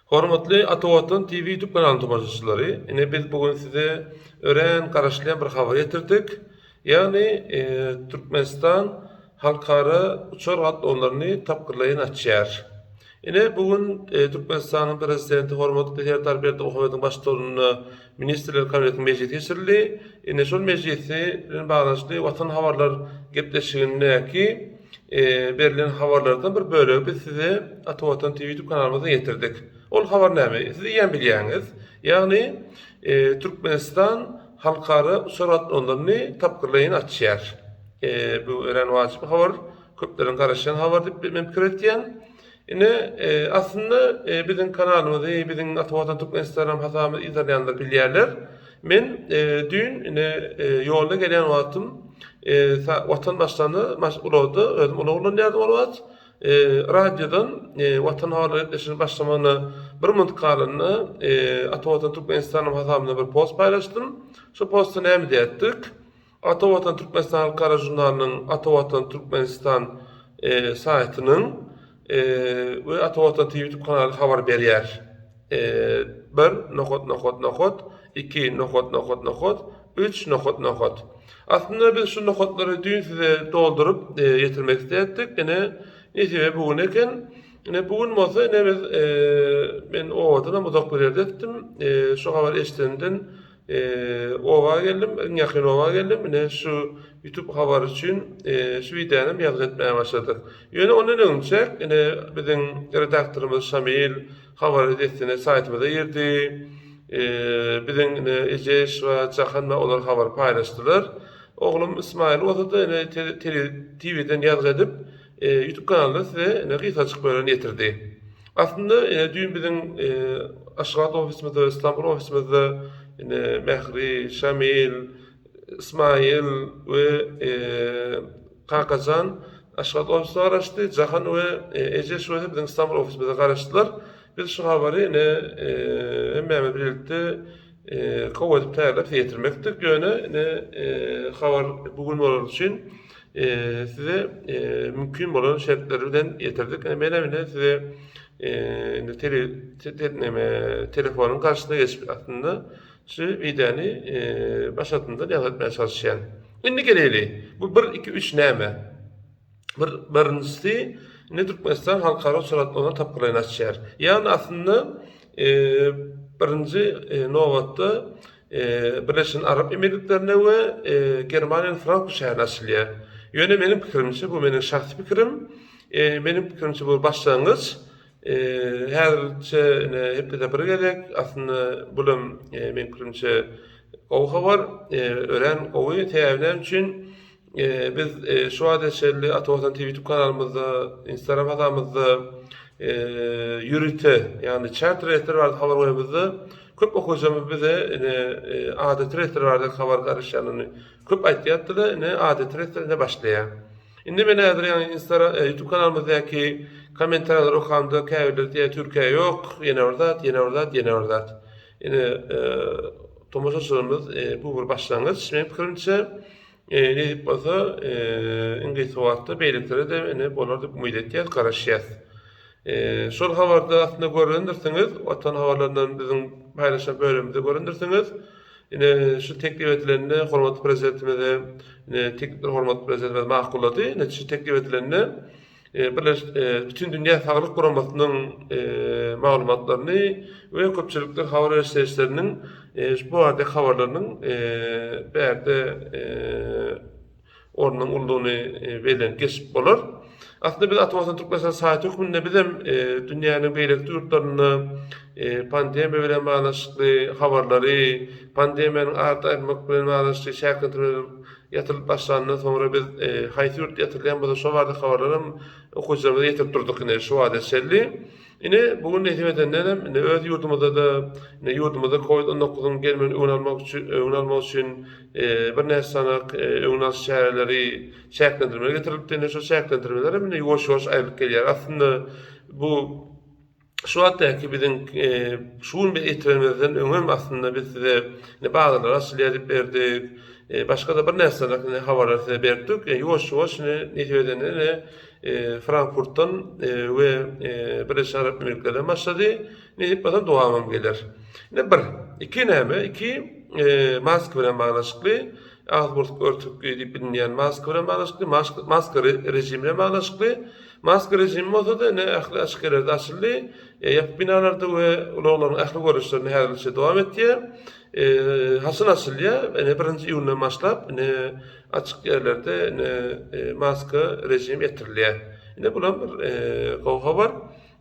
Hormatly Ata Watan TV YouTube kanalynyň tomaşaçylary, ine biz bu gün size örän garaşylýan bir habary ýetirdik. Ýagny Türkmenistan halkara uçar gatnawlaryny tapgyrlaýyn açýar. Ine bu gün Türkmenistanyň Prezidenti hormatly Serdar Berdimuhamedowyň baştutanlygynda Ministrler Kabinetiniň mejlisi geçirildi. Ine şol mejlisi bilen baglanyşykly Watan habarlar gepleşigindäki berlen habarlardan bir bölegi biz size Ata Watan TV YouTube kanalymyzda ýetirdik. Ol habar näme? Siz eýýäm bilýäňiz. Ýagny Türkmenistan halkara uçar gatnawlaryny tapgyrlaýyn açýar. Bu örän wajyp habar, köpleriň garaşýan habary diýip men pikir etýän. Ine, aslynda biziň kanalymyzy, biziň Ata Watan Türkmen Instagram hasabymyzy yzarlaýanlar bilýärler. Men düýn ine ýolda gelýän wagtym Watan başlanda ulagda özüm ulag ulanýardym ol wagt. Radiodan Watan habarlar gepleşiginiň başlamagyna bir minut galanda Ata Watan Türkmen Instagram hasabymda bir post paýlaşdym. Şo postda näme diýýärdik? Ata Watan Türkmenistan halkara žurnalynyň Ata Watan Türkmenistan saýtynyň we Ata Watan TV YouTube kanaly habar berýär. Bir nokat nokat nokat, iki nokat nokat nokat, üç nokat nokat. Aslynda biz şu nokatlary düýn size dolduryp ýetirmek isleýärdik. Ine, nesibe bu gün eken. Ine bu gün bolsa ine biz men obadanam uzak bir ýerde etdim. Şu habary eşidenden Oba geldim, iň ýakyn oba geldim. Ine şu YouTube habary üçin şu wideony hem ýazgy etmäge başladyk. Ýöne ondan öňçäk ine biziň redaktorymyz Şamil habary dessine saýtymyza girdi. Biziň ine Ejeş we Jahan we olar habary paýlaşdylar. Oglum Ismail bolsa-da ine TV-den ýazgy edip YouTube kanalynda size ine gysgajyk bölümini ýetirdi. Aslynda ine düýn biziň Aşgabat ofisimizde we Istanbul ofisimizde ine Mähri, Şamil, Ismail we Kakajan Aşgabat ofisine garaşdy. Jahan we Ejeş bolsa biziň Istanbul ofisimizde garaşdylar. Biz şu habary ine hemmämiz birlikde gowy edip taýýarlap size ýetirmekdik. Ýöne ine habar bu gün bolany üçin size mümkin bolan şertler bilen ýetirdik. Ine menem ine size indi tele neme telefonyň garşysyna geçip aslynda şu wideony başatyndan ýazgy etmäge çalyşýan. Indi geleýli. Bu 1 2 3 näme? Bir birinjisi indi Türkmenistan halkara uçar gatnawyny tapgyrlaýyn açýar. Ýagny aslynda birinji nobatda Birleşen Arap Emirliklerine we Germaniýanyň Frankfurt şäherine açylýar. Ýöne meniň pikirimçe, bu meniň şahsy pikirim, meniň pikirimçe bu başlangyç. Häzirlikçe ine hepdede bir gezek, aslynda bulam meniň pikirimçe gowy habar, örän gowy. Sebäbi näme üçin? Biz şu wagta çenli Ata Watan TV YouTube kanalymyzda, Instagram hasabymyzda ýörite, ýagny çarter reýsler barada habar goýanymyzda köp okyjymyz bize ine adaty reýsler barada habar garaşýanyny köp aýtýardylar, ine adaty reýsler ine başlaýar. Indi men häzir ýagny Instagram, YouTube kanalymyzdaky kommentariýalary okamda käbirleri diýýär Türkiýe ýok, ýene bir zat, ýene bir zat, ýene bir zat. Ine tomaşaçylarymyz bu bir başlangyç meniň pikirimçe. Nesip bolsa, iň gysga wagtda beýlekilere-de ine bolar diýip umyt etýäs, garaşýas. Şol habarda aslynda görendirsiňiz, Watan habarlaryndan biziň paýlaşan bölümimizde görendirsiňiz. Ine şu teklip edilende hormatly Prezidentimize, ine teklipleri hormatly Prezidentimiz makullady. Ine şu teklip edilende Birleş Bütindünýä Saglyk Guramasynyň maglumatlaryny we köpçülikler habar beriş serişdeleriniň bu baradaky habarlarynyň bärde ornunyň uludygyny bellenip geçip bolar. Aslynda biz Ata Watan Türkmenistan saýty hökmünde bizem dünýäniň beýleki ýurtlarynda pandemiýa bilen baglanyşykly habarlary, pandemiýanyň ardy aýyrmak bilen baglanyşykly çäklendirmeler Ýatyrylyp başlanyndan soňra biz haýsy ýurtda ýatyrylýan bolsa şo barada habarlaram okyjylarymyza ýetirip durduk ine şu wagta çenli. Ine bu gün nesip edendenem ine öz ýurdumyzda-da ine ýurdumyzda covid 19-yň gelmegini öňüni almak üçin öňüni almak üçin birnäçe sanak öňüni alyş çäreleri çäklendirmeler getirilipdi. Ine şo çäklendirmelerem ine ýuwaş-ýuwaş aýrylyp gelýär. Aslynda bu Şu wagtdaky biziň şu gün biz ýetirenimizden öňem aslynda biz size ine bazarlar açylýar diýip berdik. Başga-da birnäçe ine habarlar size beripdik. Ýuwaş-ýuwaş ine nesip edende ine. Frankfurtdan we Birleşen Arap Emirliklerden başlady. Nesip bolsa dowamam geler. Ine bir. Iki näme? Iki maska bilen baglanyşykly, agyz-burun örtük diýip bilinýän maska bilen baglanyşykly, maska režimi bilen baglanyşykly. Maska režimi bolsa-da ine ähli açyk ýerlerde açyldy. Ýapyk binalarda we ulaglaryň ähli görnüşlerinde häzirlikçe dowam etýär. Haçan açylýar? Ine birinji iýundan başlap ine açyk ýerlerde ine maska režimi ýetirilýär. Ine bulam bir gowy habar.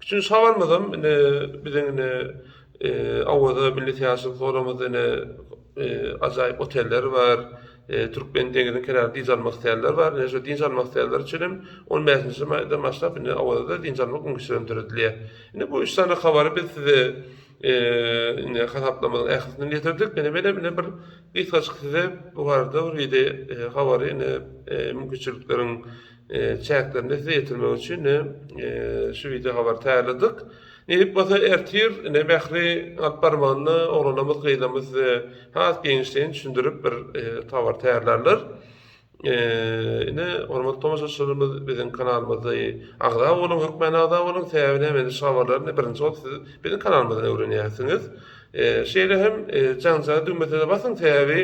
Üçünji habarymyzam ine biziň ine Awaza milli syýahatçylyk zolagymyzda ine ajaýyp oteller bar. Türkmen deňziniň kenarynda dynç almak isleýänler bar. Ine şu dynç almak isleýänler üçin hem 15-nji maýdan başlap indi Awazada dynç almak mümkinçiligi döredilýär. Indi bu üç sany habary biz size indi hasaplamanyň ählisini getirdik. Ine menem ine bir gysgajyk size bu barada bir wideo habary ine mümkinçilikleriň çäklerinde size ýetirmek üçin ine şu wideo habary taýýarladyk. Nesip bolsa ertir ine Mähri alyp barmagynda oglanlarymyz gyzlarymyz size has giňişleýin düşündirip bir towar taýýarlarlar. Ine hormatly tomaşaçylarymyz biziň kanalymyzda agza boluň hökmany agza boluň sebäbi näme indi şu habarlary birinji bolup siz biziň kanalymyzdan öwrenýärsiňiz. Şeýle hem jaňjaga düwmesine basyň sebäbi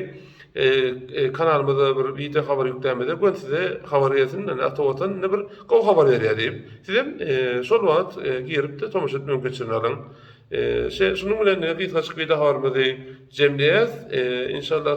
kanalymyza bir wideo habar ýüklämizde göni size habar gelsin indi Ata Watan indi bir gowy habar berýär diýip sizem şol wagt girip-de tomaşa etme mümkinçiligini alyň. Şunuň bilen gysgajyk wideo habarymyzy jemleýäs. Inşallah.